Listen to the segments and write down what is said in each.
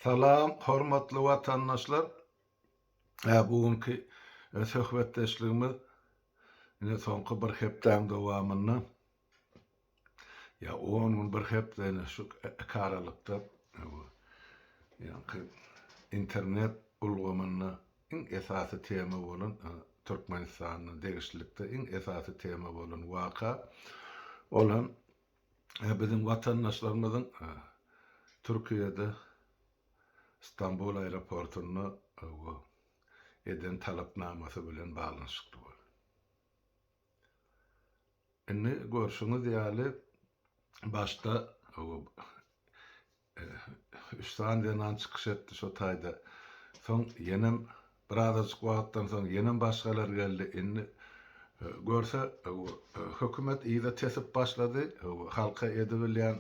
Salam hormatly watandaşlar. Bu günki söhbetdeşligimiz ine soňky bir hepdäň dowamynda ýa on gün bir hepde ine şu iki aralykda ýaňky internet ulgamynda iň esasy tema bolan Türkmenistanda degişlilikde iň esasy tema bolan waka ol hem Biziň watandaşlarymyzyň Türkiýede Stambul aeroportunda eden talapnamasy bilen baglanyşykly boldy. Indi görşüňiz ýaly başda Üç sany zenan çykyş etdi şo taýda. Soň ýenem birazajyk wagtdan soň ýenem başgalar geldi. Indi görse hökümet yza tesip başlady. Halka edibilýän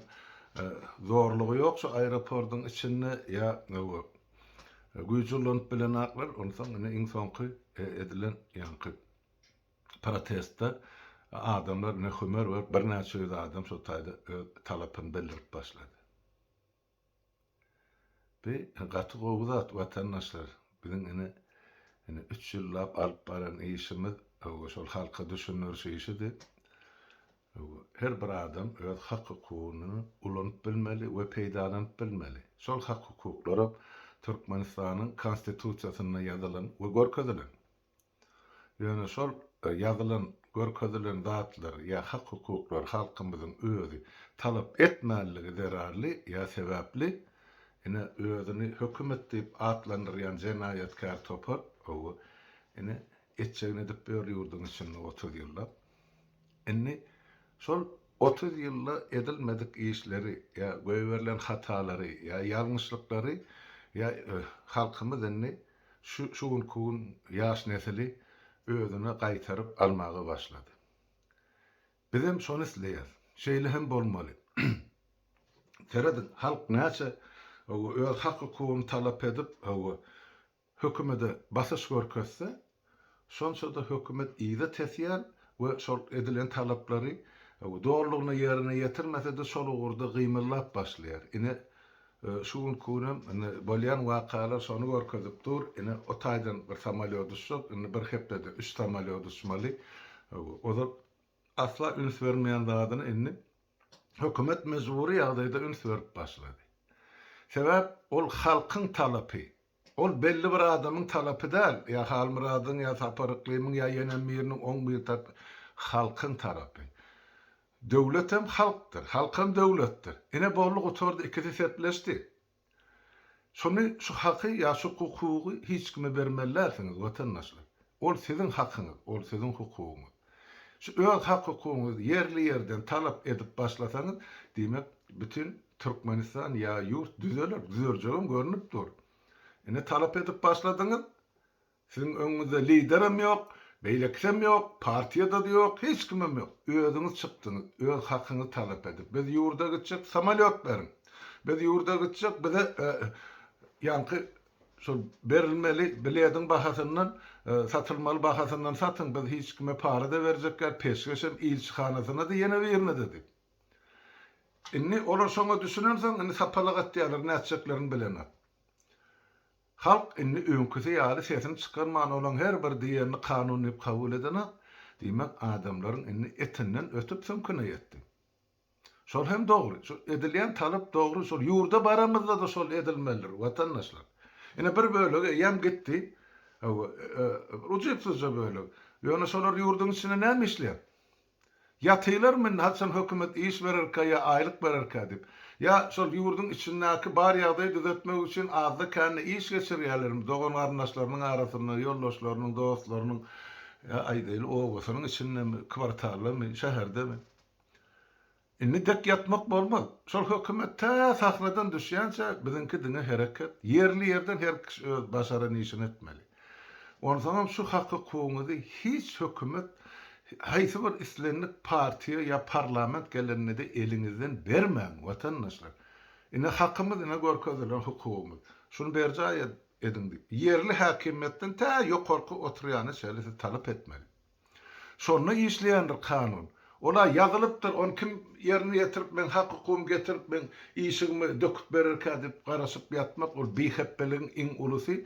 zorlugy ýok şu aeroportyň içinde ýa güýç ulanyp bilenaklar. Onsoň indi iň soňky edilen ýaňky protestde adamlar ine hümer berip birnäçe ýüz adam şo taýda öz talapyny bildirip başlady. Bi gaty gowy zat watandaşlar. Biziň ine ine üç ýyllap alyp baran işimiz şol halka düşündiriş işidi. Her bir adam öz hak-hukugyny ulanyp bilmeli we peýdalanyp bilmeli. Şol hak-hukuklaram Türkmenistanyň Konstitusiýasynda ýazylan we görkezilen. Ýöne şol ýazylan, görkezilen zatlar ýa hak-hukuklar halkymyzyň özi talap etmänligi zerarly ýa sebäpli, ine, özüni hökümet diýip atlandyrýan jenaýatkär topar, hawa, ine, etjegini edip ýör ýurduň içinde 30 ýyllap. Indi şol 30 ýylda edilmedik işleri ýa goýberilen hatalary ýa ýalňyşlyklary ýa halkymyz indi Şu şu günki gün ýaş nesili özüne gaýtaryp almaga başlady. Bizem şony isleýäs. Şeýle hem bolmaly. Serediň, halk näçe hawa öz hak-hukugyny talap edip, hawa, hökümede basyş görkezse, şonça-da hökümet yza tesýär we şol edilen talaplary dolulygyna ýerine ýetirmese-de şol ugurda gymyldap başlaýar. Ine, şu günki günem indi bolýan wakalar şony görkezip dur. Ine, o taýdan bir samolýot uçjak, indi bir hepdede üç samolýot uçmaly. Ozal asla üns bermeýän zadyny indi hökümet mejbury ýagdaýda üns berip başlady. Sebäp ol halkyň talapy. Ol belli bir adamyň talapy däl, ýa Halmyradyň, ýa Sapar Yklymyň, ýa ýenem biriniň, oň bir tarapy, halkyň tarapy. Döwletem halkdyr, halkam döwletdir. Ine boldy gutardy, ikisi sepleşdi. Şuny, şu haky ýa şu hukugy hiç kime bermeli dälsiňiz, watandaşlar. Ol siziň hakyňyz, ol siziň hukugyňyz. Şu öz hak-hukugyňyzy ýerli-ýerden talap edip başlasaňyz, diýmek, bütin Türkmenistan ýa ýurt düzeler, düzeljegem görnüp dur. Indi talap edip başladyňyz, siziň öňüňizde liderem ýok, beýlekisem ýok, partiýada-da ýok, hiç kimem ýok. Özüňiz çykdyňyz, öz hakyňyzy talap edip. Biz ýurda gitjek, samolýot beriň. Biz ýurda gitjek, bize ýaňky şol berilmeli bilediň bahasyndan, satylmaly bahasyndan satyň, biz hiç kime para-da berjek däl, peşgeşem, ilçihanasyna-da, ýene birine-de diýip. Indi olar şoňa düşünensoň indi sapalak atýarlar nätjeklerini bilenok. Halk indi öňküsi ýaly sesini çykarman olaň her bir diýenini kanun diýip kabul edenok. Diýmek adamlaryň indi etinden ötüp süňküne ýetdi. Şol hem dogry. Şu edilýän talap dogry. Şol ýurda baramyzda-da şol edilmelidir watandaşlar. Ine bir bölegi eýýäm gitdi. Hawa, ujypsyzja bölek. Ýöne şolar ýurduň içinde näme işleýär? Ýatylarmy indi haçan hökümet iş bererkä ýa aýlyk bererkä diýip. Ýa şol ýurduň içindäki bar ýagdaýy düzetmek üçin azda-kände iş geçirýärlermi dogan-garyndaşlarynyň arasynda, ýoldaşlarynyň, dostlarynyň, ýa aýdaýly obasynyň içindemi, kwartaldamy, şäherdemi. Indi dek ýatmak bolmaz. Şol hökümet tä sahnadan düşýänçä biziňki diňe hereket. Ýerli-ýerden her kişi öz başaran işini etmeli. Onsoňam şu hak-hukugyňyzy hiç hökümet, haýsy bir islendik partiýa ýa parlament gelende-de eliňizden bermäň, watandaşlar. Ine hakymyz, ine görkezilen hukugymyz. Şuny berjaý ediň diýip, ýerli häkimiýetden tä ýokarky oturýana çenli siz talap etmeli. Şonda işleýändir kanun. Ol-a ýazylypdyr, ony kim ýerine ýetirip, meň hak-hukugymy getirip, meň işigime döküp bererkä diýip garaşyp ýatmak, ol bihepbeligiň iň ulusy.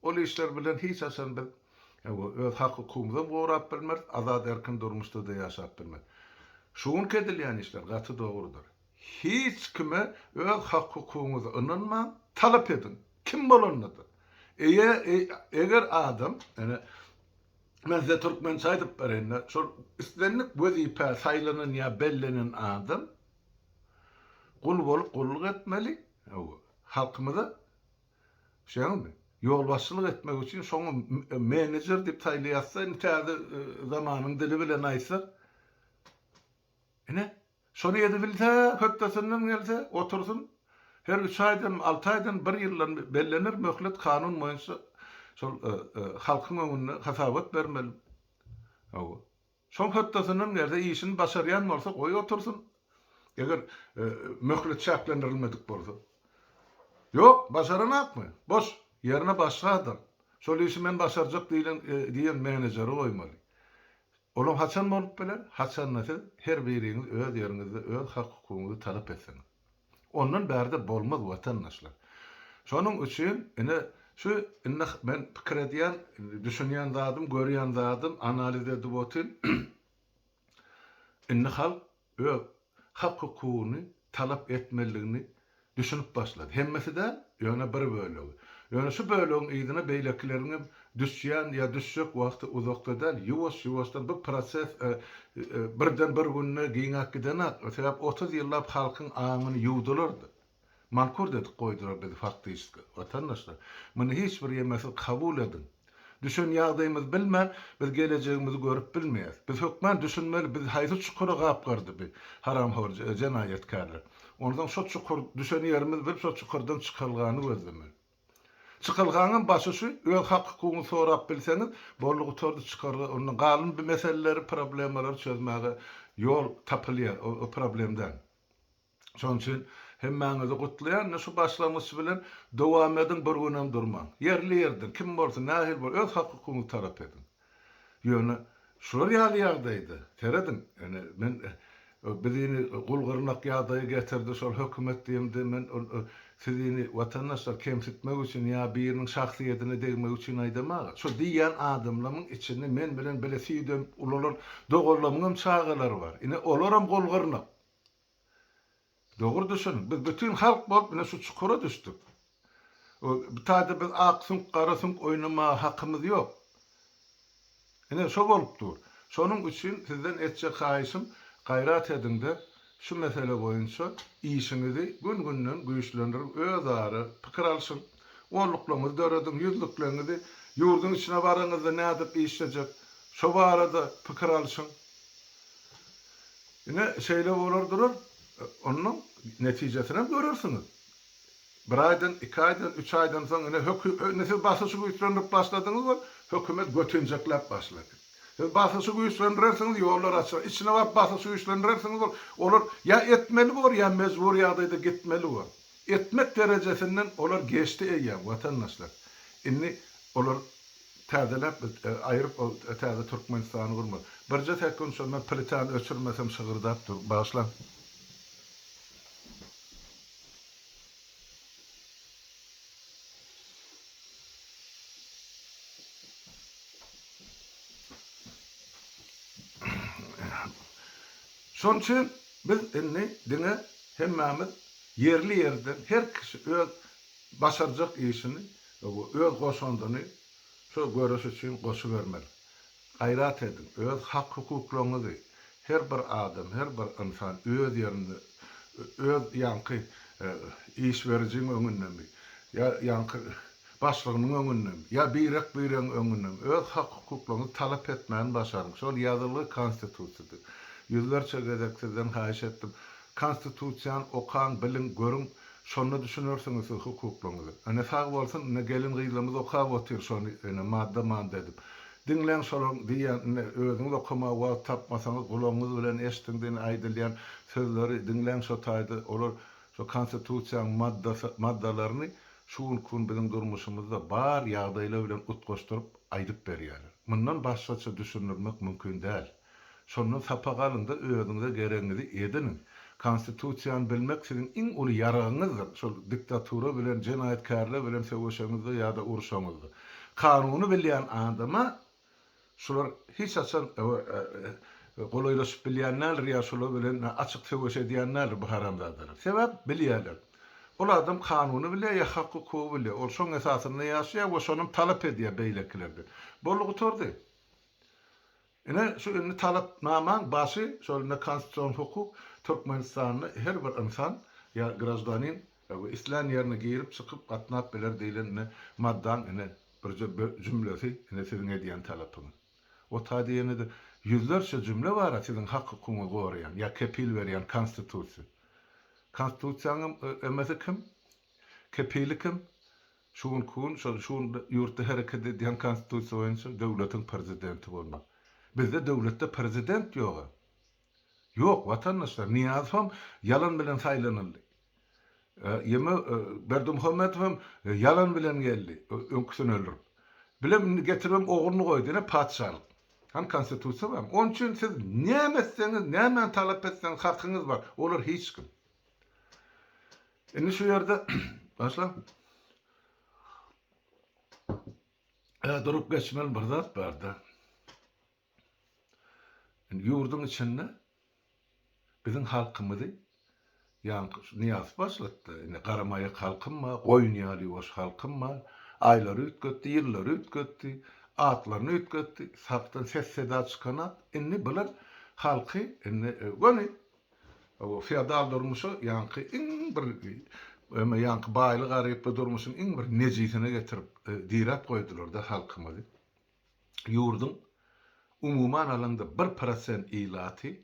Ol işler bilen hiç haçan biz öz hak-hukugymyzam gorap bilmeris, azat-erkin durmuşda-da ýaşap bilmeris. Şu günki edilýän işler gaty dogrudyr. Hiç kime öz hak-hukugyňyzy ynanmaň, talap ediň, kim bolanda-da. Eýe, eger adam, ine, men size türkmençe aýdyp bereýin-de, şol islendik wezipä saýlanan ýa bellenen adam gul bolup gulluk etmeli, hawa, halkymyza Düşýäňizmi? Ýolbaşçylyk etmek üçin şoňa menejer diýip saýlaýasda, indi täze zamanyň dili bilen aýtsak, ine, şony edibilse, hötdesinden gelse, otursyn, her üç aýdan, alty aýdan, bir ýyldan bellenir möhlet kanun boýunça şol halkyň öňünde hasabat bermeli. Hawa. Şoň hötdesinden gelse, işini başarýan bolsa, goý otursyn. Eger möhlet çäklendirilmedik bolsa. Ýok, başaranakmy? Boş. Ýerine başga adam. Şol işi men başarjak diýlen diýen menejeri goýmaly. Olam haçan bolup biler? Haçanda siz her biriňiz öz ýeriňizde öz hak-hukugyňyzy talap etseňiz. Ondan bärde bolmaz watandaşlar. Şonuň üçin ine şu indi men pikir edýän, düşünýän zadym, görýän zadym, analiz edip otyryn. Indi halk öz hak-hukugyny talap etmelidigini düşünip başlady. Hemmesi däl, ýöne bir bölegi. Ýöne şu bölegiň yzyna beýlekileriňem düşýän ýa düşjek wagty uzakda däl, ýuwaş-ýuwaşdan bu proses birden bir günde giňäp gidenak. Sebäp 30 ýyllap halkyň aňyny ýuwdular-da. Mankurt edip goýdular bizi faktiçeski, watandaşlar. Muny hiç bir ýemesiz kabul ediň. Düşen ýagdaýymyzy bilmän, biz gelejegimizi görüp bilmeýäs. Biz hökman düşünmeli, bizi haýsy çukura gapgardy bi haramhor jenaýatkärler. Onsoň şo çukur, düşen ýerimizi bilip, şo çukurdan çykalgany gözlemeli. Çykalgaňam başy şu, öz hak-hukugyňyzy sorap bilseňiz, boldy gutardy çykalga, ondan galan bi meseleleri, problemalary çözmäge ýol tapylýar, o problem däl. Şonuň üçin hemmäňizi gutlaýan, ine şu başlangyç bilen dowam ediň, bir günem durmaň. Ýerli-ýerden, kim bolsun, nähili bolsun, öz hak-hukugyňyzy talap ediň. Ýöne şular ýaly ýagdaýda, serediň, ine men bizini gul-gyrnak ýagdaýa getirdi şol hökümet diýemde, men ol sizini watandaşlar kemsitmek üçin ýa biriniň şahsyýetine degmek üçin aýdamaga. Şo diýýän adamlamyň içinde men bilen bile süýt emip ulalan doganlamyňam çagalary bar. Ine olaram gul-gyrnak. Dogry düşüniň. Biz bütin halk bolup ine şu çukura düşdük. Bu taýda biz ak süňk, gara süňk oýnamaga hakymyz ýok. Ine şo bolup dur. Şonuň üçin sizden etjek haýyşym gaýrat ediňde şu mesele boýunça işiňizi gün-günden güýçlendiriň, özara pikir alşyň, onluklaryňyzy dörediň, ýüzlükleriňizi ýurduň içine baraňyzda nädip işlejek şo barada pikir alşyň. Ine, şeýle bolar durar. Onuň netijesinem görersiňiz. Bir aýdan, iki aýdan, üç aýdan soň ine hökü, indi siz basyşy güýçlendirip başladyňyz bol, hökümet götinjekläp başlady. Siz basyşy güýçlendirersiňiz, ýollar açylar. Içine baryp basyşy güýçlendirersiňiz bol, olar ýa etmeli bor, ýa mejbury ýagdaýda gitmeli bor. Etmek derejesinden olar geçdi eýýäm, watandaşlar. Indi olar Täzeläp aýryp ol täze Türkmenistany gurmaly. Birje sekunt şo men plitany öçürmesem şygyrdap dur. Bagyşlaň. Şonuň üçin biz indi diňe hemmämiz ýerli ýerden her kişi öz başarjak işini Öz goşandyny şu göreş üçin goşubermeli. Gaýrat ediň, öz hak-hukuklaryňyzy her bir adam, her bir ynsan öz ýerinde, öz ýaňky iş berijiň öňündemi, ýa ýaňky başlygynyň öňündemi, ýa birek-biregiň öňündemi öz hak-hukuklaryňyzy talap etmäni başaryň. Şol ýazylgy Konstitusiýada. Ýüzlerçe gezek sizden haýyş etdim. Konstitusiýany okaň, biliň, görüň. Şonda düşünersiňiz siz hukuklaryňyzy. Ine sag bolsun ine gelin gyzlarymyz okap otyr şony ine madda madda edip. Diňläň şolaryň diýýän ine özüňiz okamaga wagt tapmasaňyz gulagyňyz bilen eşdiň diýen aýdylýan sözleri diňläň şo taýda olar şo konstitusiýaň maddasy maddalaryny şu günki gün biziň durmuşymyzda bar ýagdaýlar bilen utgaşdyryp aýdyp berýärler. Mundan başgaça düşündirmek mümkin däl. Şondan sapak alyňda özüňize geregiňizi ediniň. Konstitusiýany bilmek siziň iň uly ýaragyňyzdyr, şol diktatura bilen, jenaýatkärler bilen söweşeňizde ýa-da urşaňyzda. Kanuny bilýän adama şular hiç haçan golaýlaşyp bilýän däldir ýa şular bilen açyk söweş edýän däldir bu haramzadalar. Sebäp bilýärler. Ol adam kanuny bilýär ýa hak-hukugy bilýär. Ol şoň esasynda ýaşaýar we şonam talap edýär beýlekilerden. Boldy gutardy. Ine şu indi talapnamaň başy şol ine konstitusion hukuk Türkmenistanda her bir ynsan ýa graždanin islän ýerine girip çykyp gatnap biler diýlen ine maddaň ine birje jümlesi ine siziň edýän talapyňyz. O taýda ýene-de ýüzlerçe jümle bara siziň hak hukugyňyzy goraýan ýa kepil berýän konstitusiýa. Konstitusiýaňam emesi kim? Kepili kim? Şu günki gün şol şu gün ýurtda hereket edýän konstitusiýa boýunça döwletiň prezidenti bolmak. Bizde döwletde prezident ýoga. Ýok watandaşlar Nyýazowam ýalan bilen saýlanyldy. Ýeme Berdimuhamedowam ýalan bilen geldi öňküsini öldürip. Bilem indi getiribem ogluny goýdy ine patyşalyk. Hany konstitusiýa barmy? Onuň üçin siz näme etseňiz, nämäni talap etseňiz hakyňyz bar. Olar hiç kim. Indi şu ýerde başla. Durup geçmeli bir zat barda. Indi ýurduň içinde biziň halkymyzy ýaňky şu Nyýazow başlatdy. Indi garamaýak halkym bar, goýun ýaly ýuwaş halkym bar. Aýlary üýtgetdi, ýyllary üýtgetdi, atlaryny üýtgetdi. Halkdan ses-seda çykanak. Indi bular halky indi göni feodal durmuşa ýaňky iň bir ýaňky baýly-garyply durmuşyň iň bir nejisine getirip diräp goýdular-da halkymyzy. ýurduň umuman alanda bir prosent ilaty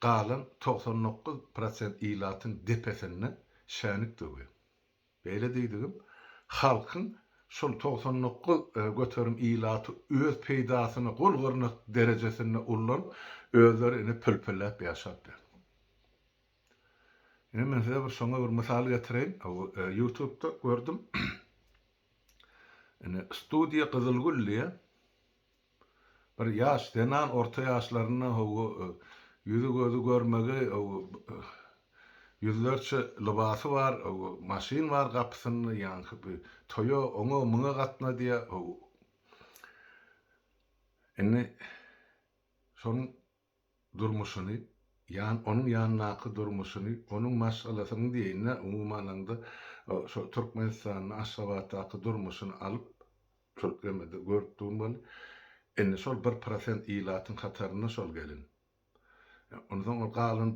galan 99 prosent ilatyň depesinde şänik döwýär. Beýle diýdigim, halkyň şol 99 göterim ilaty öz peýdasyna gol gyrnak derejesinde ullanyp, özleri ine pölpölläp ýaşap ýör. Ine men size bir şoňa bir mysal getireýin. Ýutubda gördüm. Ine studiýa Gyzylgül diýe. Bir ýaş zenan orta ýaşlarynda hawa ýüzi gözi görmegi hawa ýüzlerçe lybasy bar hawa maşyn bar gapysynda ýaňky bir toýa oňa muňa gatnadýa hawa. Indi şonuň durmuşyny, ýan onuň ýanyndaky durmuşyny, onuň maşgalasynyň diýeýin-dä, umuman alanda, şo Türkmenistanda, Aşgabatdaky durmuşyny alyp, şol emede görüp durmaly. Indi şol bir prosent ilatyň hatarynda şol gelin. Onsoň ol galan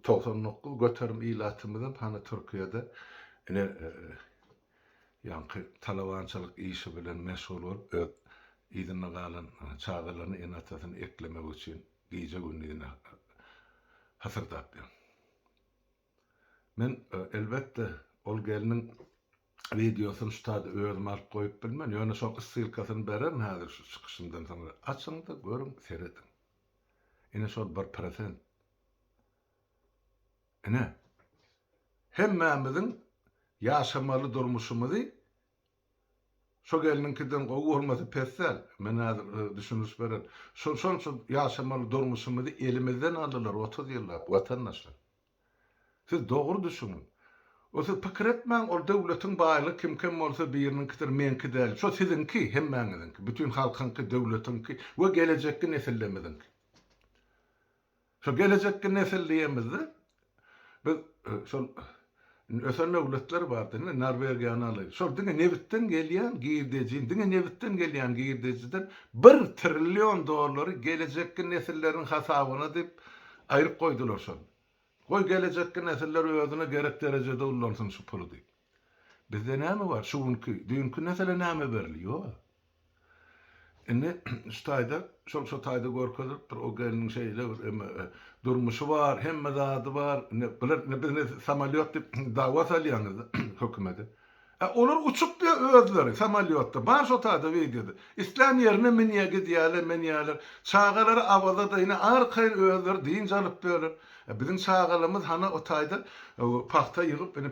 99% ilatymyzam hany Türkiýede ine ýaňky talabançylyk işi bilen meşgul bolup, öz yzynda galan çagalaryny, ene-atasyny eklemek üçin gije-gündizine hysyrdap ýör. Men, elbetde, ol gelniň wideosyny şu taýda özüm alyp goýup bilmen, ýöne şoň ssylkasyny bererin häzir şu çykyşymdan soňra. Açyň-da, görüň, serediň. Ine şol bir prosent. Ine, hemmämiziň ýaşamaly durmuşymyzy şo gelniňkiden gowy bolmasa pes däl. Men häzir düşündiriş bererin. Şol şonça ýaşamaly durmuşymyzy elimizden aldylar 30 ýyllap watandaşlar. Siz dogry düşüniň. O siz pikir etmäň ol döwletiň baýlygy kim kem bolsa biriniňkidir meňki däl. Şo siziňki hemmäňiziňki, bütin halkyňky, döwletiňki we gelejekki nesillemiziňki. Şo gelejekki nesil diýemizde, biz şol indi ösen döwletler bardy, indi Norwegiýany alaýyk. Şol diňe nebitden gelýän girdejini, diňe nebitden gelýän girdejiden bir trillion dollary gelejekki nesilleriň hasabyna diýip aýryp goýdular şony. Goý gelejekki nesiller özüne gerek derejede ullansyn şu puly diýip. Bizde näme bar? Şu günki, düýnki nesele näme berildi? Ýok. Indi şu taýda, şol şo taýda görkezilipdir, o gelniň şeýle bir eme durmuşy bar, hemme zady bar. Indi bular indi biz indi samolýot diýip dawa salýaňyz hökümete. E olar uçup ýör özleri samolýotda. Bar şo taýda wideoda. Islän ýerine münýär gidýärler, münýärler. Çagalary Awazada ine arkaýyn özleri dynç alyp ýörler. E biziň çagalarymyz hany o taýda pagta ýygyp ine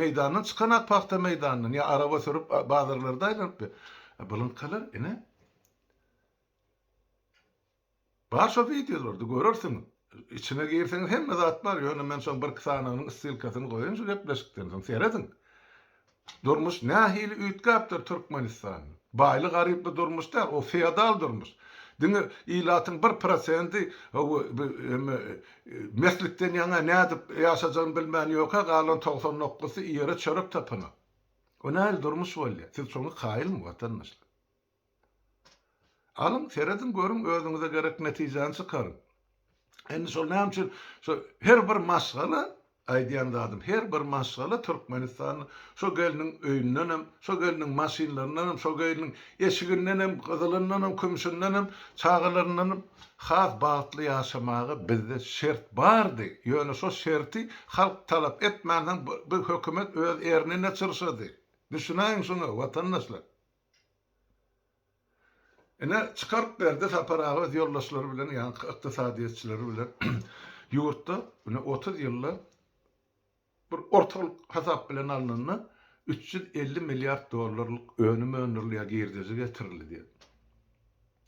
meýdandan çykanak pagta meýdanyndan ýa araba sürüp bazarlarda aýlanyp ýör. E bulyňkalar ine. Bar şo wideolarda görersiňiz. Içine girseňiz hemme zat bar, ýöne men şoň birki sanynyň ssylkasyny goýaýyn şu gepleşikden soň serediň. Durmuş nähili üýtgäpdir Türkmenistanda. Baýly garyply durmuş däl, o feodal durmuş. Diňe ilatyň bir prosendi eme meslikden ýaňa nädip ýaşajagyny bilmän ýöka galan 90 nokgusy iýere çörek tapanok. O nähili durmuş bolýar? Siz şoňa kaýylmy watandaşlar? Alyň, serediň, görüň, özüňize gerek netijäni çykaryň. Indi şol näme üçin şo her bir maşgala aýdýan zadym, her bir maşgala Türkmenistanda şo gelniň öýündenem, şo gelniň maşynlaryndanam, şo gelniň eşigindenem, gyzylyndanam, kümşündenem, çagalaryndanam has bagtly ýaşamaga bizde şert bardy. Ýöne şo şerti halk talap etmänsoň bu hökümet öz ernine çyrşady. Düşünäýiň şuňa, watandaşlar. Ine, çykaryp berdi Sapar aga öz ýoldaşlary bilen, ýaňky ykdysadyýetçileri bilen ýurtda ine 30 ýylda bir ortalyk hasap bilen alnanda 350 milliard dollarlyk önüm öndürilýär, girdeji getirildi diýip.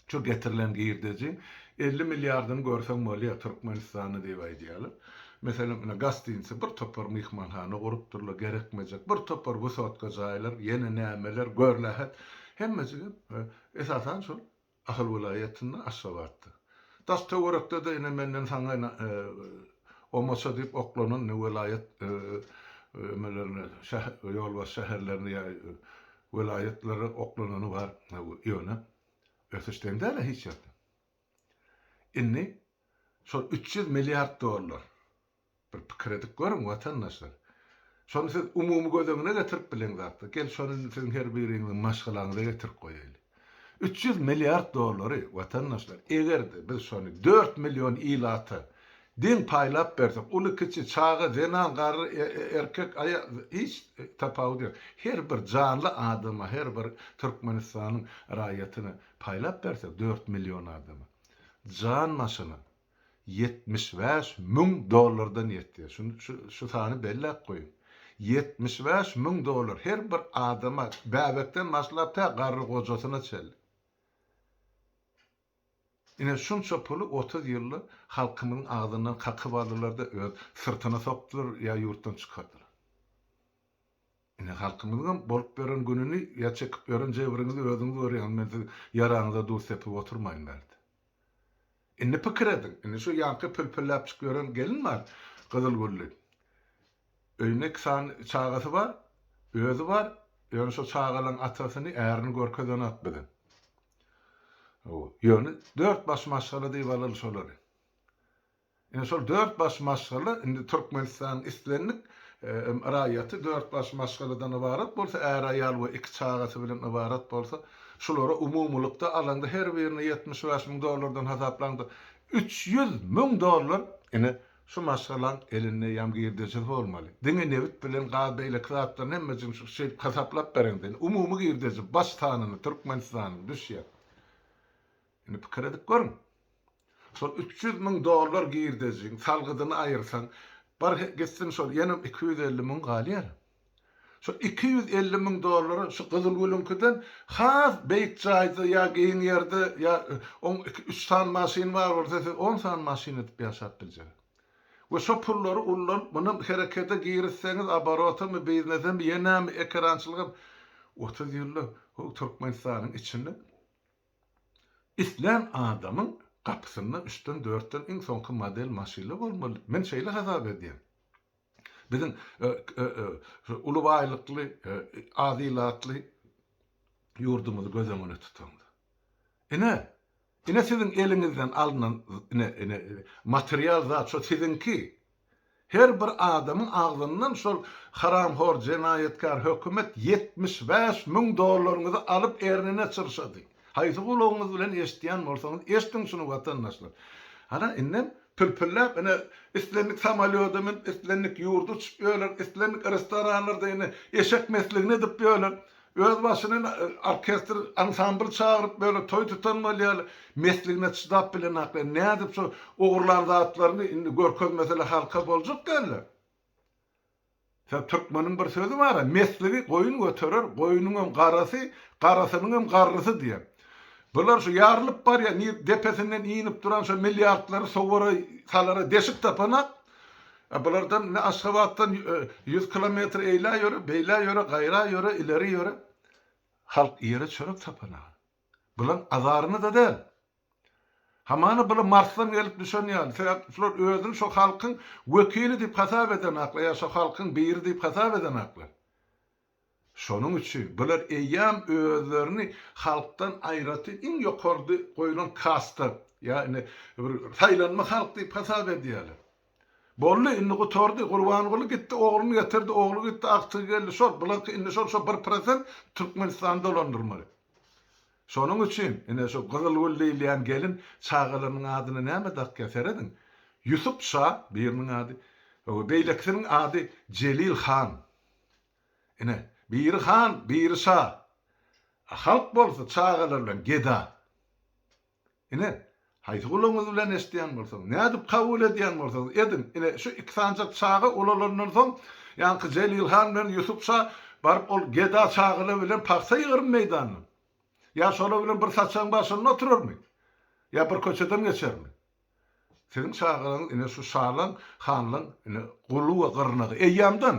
Şu getirilen girdeji 50 milliardyny görseň bolýar Türkmenistanda diýip aýdýarlar. Meselem, ine gostinitsa bir topar myhmanhana gurupdyrlar, gerekmejek bir topar wysotka jaýlar, ýene nämeler, görlähet. Hemmejigem esasan şol Ahal welaýatynda, Aşgabatda. Daş-töwerekde-de ine menden saňa ine omaça diýip oklanan ine welaýat emelerine, ýolbaşçy şäherlerine ýa welaýatlara oklanany bar. Ýöne ösüş deň däl-ä hiç ýerde. Indi şol 300 milliard dollar bir pikir edip görüň watandaşlar. Şony siz umumy göz öňüne getirip bileňzakda. Gel şony indi siziň her biriňiziň maşgalaňyza getirip goýaýly. 300 milliard dollary watandaşlar eger-de biz şony 4 million ilata deň paýlap bersek, uly kiçi, çaga, zenan, garry, e, e, erkek, aýal hiç tapawudy ýok. Her bir janly adama, her bir Türkmenistanyň raýatyna Paýlap bersek 4 million adama. Jan başyna 75 müň dollardan ýetýär. Şuny şu şu sany belläp goýuň. 75 müň dollar her bir adama bäbekden başlap tä garry gojasyna çenli. Ine şunça puly 30 ýylda halkymyzyň agzyndan kakyp aldylar-da öz syrtyna sokdular ýa ýurtdan çykardylar. Ine halkymyzyňam bolup ýören gününi ýa çekip ýören jebriňizi özüňiz görýäňiz men siziň ýaraňyza duz sepip oturmaýyn bärde. Indi pikir ediň, indi şu ýaňky pülpülläp çykyp ýören gelin bar, gyzyl gülli. Öýünde iki sany çagasy bar, özi bar, ýöne şo çagalaň atasyny, ärini görkezenok bize. Hawa, ýöne dört baş maşgala diýip alaly şolary. Ine şol dört baş maşgala indi Türkmenistanyň islendik raýaty dört baş maşgaladan ybarat bolsa, är-aýal we iki çagasy bilen ybarat bolsa, şulara umumylykda alanda her birine 75 müň dollardan hasaplaňda 300 müň dollar ine şu maşgalaň elinde ýam girdejisi bolmaly. Diňe nebit bilen gaz beýleki zatlaryň hemmesini şu şeýdip hasaplap bereňde indi umumy girdeji baş sanyny Türkmenistanyň düşýär. Indi pikir edip görüň. Şol 300 müň dollar girdejiň salgydyny aýyrsaň, bar gitsin şol ýenem 250 müň galýar. Şo 250 müň dollara şu Gyzylgülüňkiden has beýik jaýda ýa giň ýerde ýa oň iki üç sany maşyny bar bolsa siz on sany maşyn edip ýaşap biljek. We şo pullary ullanyp munam herekete girizseňiz oborotamy biznesemi ýenemi ekerançylygam 30 ýylda Türkmenistanyň içinde Islän adamyň gapysynda üçden, dörtden iň soňky model maşynlar bolmaly. Men şeýle hasap edýän. Biziň uly baýlykly, az ilatly ýurdumyzy göz öňüne tutaňda. Ine, ine siziň eliňizden alnan ine, ine material zat şo siziňki. Her bir adamyň agzyndan şol haramhor jenaýatkär hökümet 75 müň dollaryňyzy alyp ernine çyrşady. Haýsy gulagyňyz bilen eşitýän bolsaňyz eşdiň şuny watandaşlar. Ana indem pülpülläp ine islendik samolýoda münüp islendik ýurda uçup ýörler, islendik restoranlarda ine eşek mesligini edip ýörler. Öz başyna orkestr, ansambl çagyryp böyle toý tutan bolýarlar. Mesligine çydap bilenaklar. Nädip şo ogurlan zatlaryny indi görkezmeseler halka boljak däldir. Sebäp türkmeniň bir sözi bar, mesligi goýun göterer, goýnuňam garasy, garasynyňam garrysy diýen. Bular şu ýarylyp barýan, nir depesinden inip duran şo milliardlary sowara, salara deşik tapanak. A bulardan indi Aşgabatdan ýüz kilometr eýlä ýöre, beýlä ýöre, gaýra ýöre, ileri ýöre. Halk iýere çörek tapanak. Bulaň azaryny-da däl. Hamana bular Marsdan gelip düşen ýaly. Sebäp şular özüni şo halkyň wekili diýip hasap edenaklar ýa şo halkyň biri diýip hasap edenaklar. Şonuň üçin bular eýýäm özlerini halkdan aýratyn iň ýokarda goýlan kasta, ýa indi bir saýlanma halk diýip hasap edýärler. Boldy, indi gutardy, Gurbanguly gitdi, ogluny getirdi, ogly gitdi, agtygy geldi, şol, bulaňky indi şol, şo bir prosent Türkmenistany dolandyrmaly. Şonuň üçin, ine şu Gyzylgül diýilýän gelin çagalarynyň adyna näme dakýar, serediň. Ýusup şa, biriniň ady, beýlekisiniň ady Jelil han. Ine, biri han, biri şa. A halk bolsa çagalar bilen geda. Ine, haýsy gulagyňyz bilen eşidýän bolsaňyz, nädip kabul edýän bolsaňyz, ediň. Ine, şu iki sanjak çaga ulalandan soň, ýaňky Jelil han bilen Ýusup şa baryp ol geda çagalar bilen pagta ýygarmy meýdandan? Ýa şolar bilen bir saçagyň başynda oturarmy? Ýa bir köçeden geçermi? Siziň çagalaryňyz ine şu şalaň, hanlaň ine guly we gyrnagy. Eýýamdan!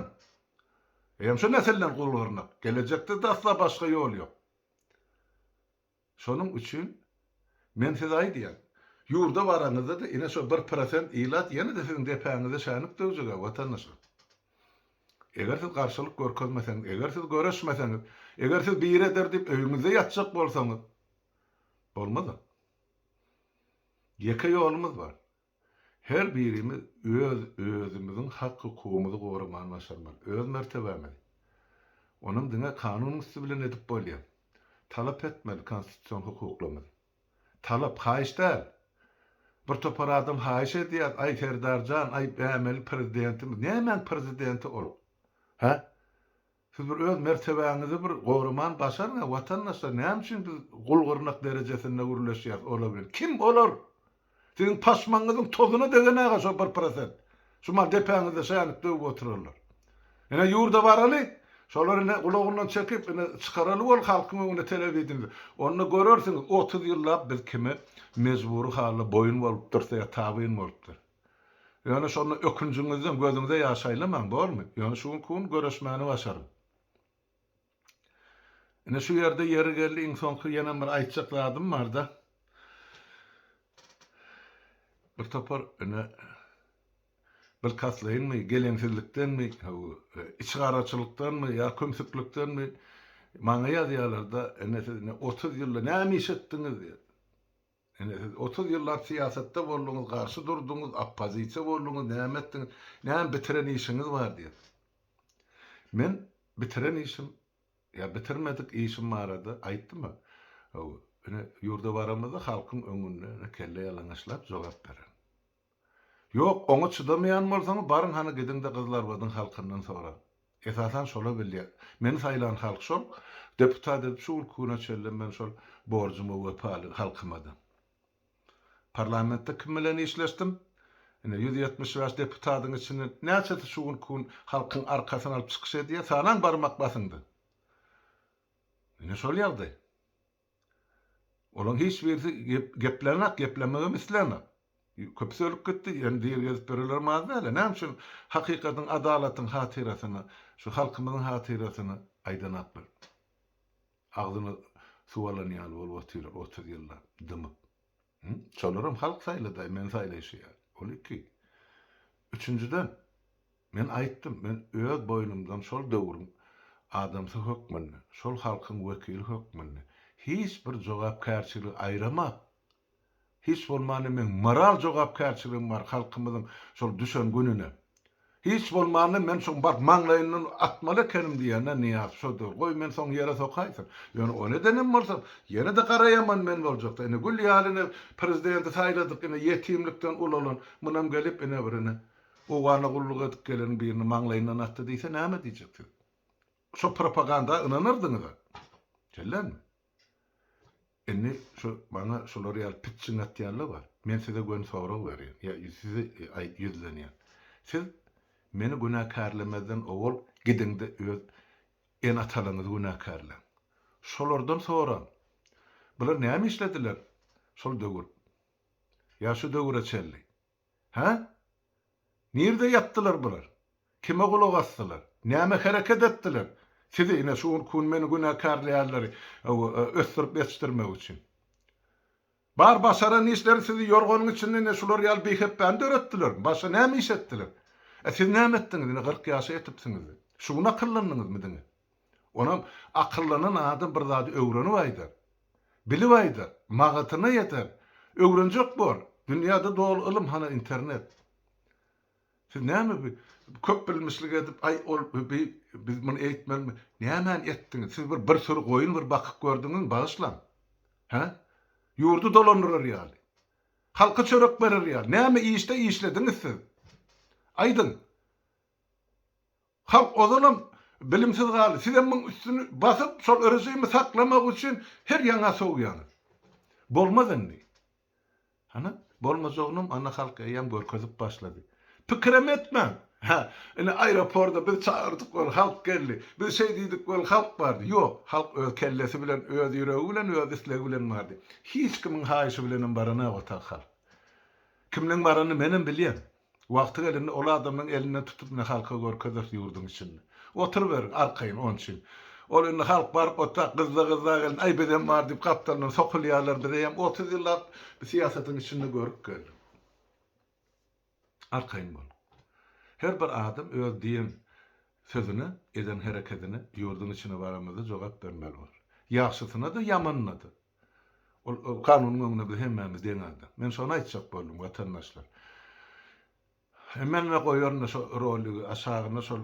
Eýýam şu nesilden gul gyrnak. Gelejekde-de asla başga ýol ýok. Şonuň üçin men size aýdýan, ýurda baraňyzda-da ine şo bir prosent ilat ýene-de siziň depäňize şänik döwjeg-ä, watandaşlar. Eger siz garşylyk görkezmeseňiz, eger siz göreşmeseňiz, eger siz biri eder diýip öýüňizde ýatjak bolsaňyz, bolmaz-a. Ýeke ýolumyz bar. Her birimiz öz özümiziň hak hukugymyzy goramany başarmaly. Öz mertebämizi. Onam diňe kanunyň üsti bilen edip bolýar. Talap etmeli konstitusion hukuklarymyzy. Talap, haýyş däl. Bir topar adam haýyş edýär, aý Serdar jan, aý bämeli prezidentimiz. Nämäň prezidenti ol? Hä? Siz bir öz mertebäňizi bir goraman başaryňa watandaşlar näme üçin biz gul gyrnak derejesinde gürleşýäs olar bilen kim olar siziň paşmagyňyzyň tozuna degenaga şo bir prosent şu mal depäňizde şänik döwüp oturarlar ine ýurda baraly şolar ine gulagyndan çekip ine çykaraly bol halkyň öňüne telewideniýede onda görersiňiz 30 ýyllap biz kime mejbury halda boýun bolupdyrys ýa tabyn bolupdyr. Ýöne şonda ökünjiňizden gözüňize ýaş aýlamaň, bormy? Ýöne şu günki gün göreşmäni başaryň. Ine şu ýerde ýeri geldi iň soňky ýenem bir aýtjak zadym barda. Bir topar ine bilkastlaýynmy, geleňsizlikdenmi, içgaraçylykdanmy ýa kümsüklikdenmi maňa ýazýarlar-da, ine siz ine 30 ýylda näme iş etdiňiz diýip. Ine siz 30 ýyllap syýasatda bolduňyz, garşy durduňyz, oppozisiýa bolduňyz, näme etdiňiz, näme bitiren işiňiz bar diýip. Men bitiren işim ýa bitirmedik işim barada aýtdym-a. Ine ýurda baramyzda halkyň öňünde ine kelle ýalaňaçlap jogap bererin. Ýok, oňa çydamaýan bolsaňyz, baryň hany gidiň-de Gyzylarbadyň halkyndan soraň. Esasan şolar bilýär. Meni saýlan halk şol. Deputat edip şu günki güne çenli men şol borjuma wepaly halkyma-da. Parlamentde kim bilen işleşdim? Ine, 175 deputatyň içinden näçesi şu günki gün halkyň arkasyny alyp çykyş edýär? Sanaň barmak basyňda. Ine şol ýagdaý. Olaryň hiç birisi geplänak, geplemegem islänak. Köpüsi ölüp gitdi, ýöne diri gezip ýörenlerem az däl-ä. Näme üçin hakykatyň, adalatyň hatyrasyna, şu halkymyzyň hatyrasyna aýdanaklar? Agzyna suw alan ýaly bolup otyrlar 30 ýyllap dymyp. Şolaram halk saýlady-aý, meni saýlaýşy ýaly. Ol iki. Üçünjiden, Men aýtdym, men öz boýnumdan şol döwrüň adamsy hökmünde, şol halkyň wekili hökmünde hiç bir jogapkärçiligi aýramak. Hiç bolmanda meň moral jogapkärçiligim bar halkymyzyň şol düşen gününe. Hiç bolmanda men şoň baryp maňlaýyndan atmaly ekenim diýende Nyýazow şo döwür, goý men soň ýere sokaýsyn. Ýöne ony edenem bolsam, ýene-de garaýaman men boljakda. Ine gül ýaly ine prezidenti saýladyk ine ýetimlikden ulalan, munam gelip ine bir ine Owgana gulluk edip geleniň birini maňlaýyndan atdy diýse näme diýjek siz? Şo propaganda ynanardyňyza? Şeýlemi? Indi şu maňa şular ýaly pitjiň atýanlar bar. Men size göni sorag berýän, ýa size ýüzlenýän. Siz meni günäkärlemezden owal gidiňde öz ene-atalaryňyzy günäkärläň. Şolardan soraň. Bular näme işlediler şol döwür? Ýa şu döwüre çenli? Hä? Nirde ýatdylar bular? Kime gulak asdylar? Näme hereket etdiler? Sizi, ine, şu günki gün meni günäkärleýänleri ösdürip ýetişdirmek üçin. Bar başaran işleri sizi ýorganyň içinde ine şular ýaly bihepbäni döretdiler. Başga näme iş etdiler? E siz näme etdiňiz ine 40 ýaşa ýetipsiňiz. Şu gün akyllandyňyzmy diňe? Onam akyllanan adam bir zady öwrenip aýdar. Bilip aýdar. Magatyna ýeter. Öwrenjek bor. Dünýäde doly ylym hana internet. Siz näme bi köp bilmişlik edip aý ol bi biz muny eýtmelimi nämäni etdiňiz siz bir bir süri goýun bir bakyp gördüňizmi bagyşlaň hä ýurdy dolandyrar ýaly halka çörek berer ýaly näme işde işlediňiz siz aýdyň halk ozalam bilimsiz galdy sizem muň üstüni basyp şol režimi saklamak üçin her ýaňa sowýaňyz bolmaz indi Hany, bolmajagynam ana halk eýýäm görkezip başlady. Pikirem etmäň! Hä, ine aeroporda biz çagyrdyk weli halk geldi. Biz şeý diýdik weli halk bardy. Ýok, halk öz kellesi bilen, öz ýüregi bilen, öz islegi bilen bardy. Hiç kimiň haýyşy bilenem baranok o tak halk. Kimleň baranyny menem bilýän. Wagty gelende ol adamlaň elinden tutup ine halka görkezeris ýurduň içinde. Oturyberiň arkaýyn onçyn. Ol indi halk baryp otrak gyzza gyzza gelin aý bizem bar diýip gapdalyndan sokulýarlar biz eýýäm 30 ýyllap bu syýasatyň içinde görüp geldik. Arkaýyn boluň. Her bir adam öz diýen sözüne, eden herekedine ýurduň içine baramyzda jogap bermeli bolar. Ýagşysyna-da, ýamanyna-da. Ol kanunyň öňünde biz hemmämiz deň adam. Men şony aýtjak boldum watandaşlar. Men-de goýaryn şo roligi aşagyna şol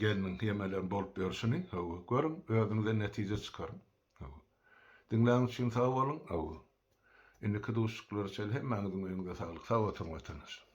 gelniň ýemeleň bolup ýörşüni. Hawa, görüň, özüňize netije çykaryň. Hawa. Diňläniň üçin sag boluň. Hawa. Indiki duşuşyklara çenli hemmäňiziň öýüňize saglyk. Sag oturyň watandaşlar.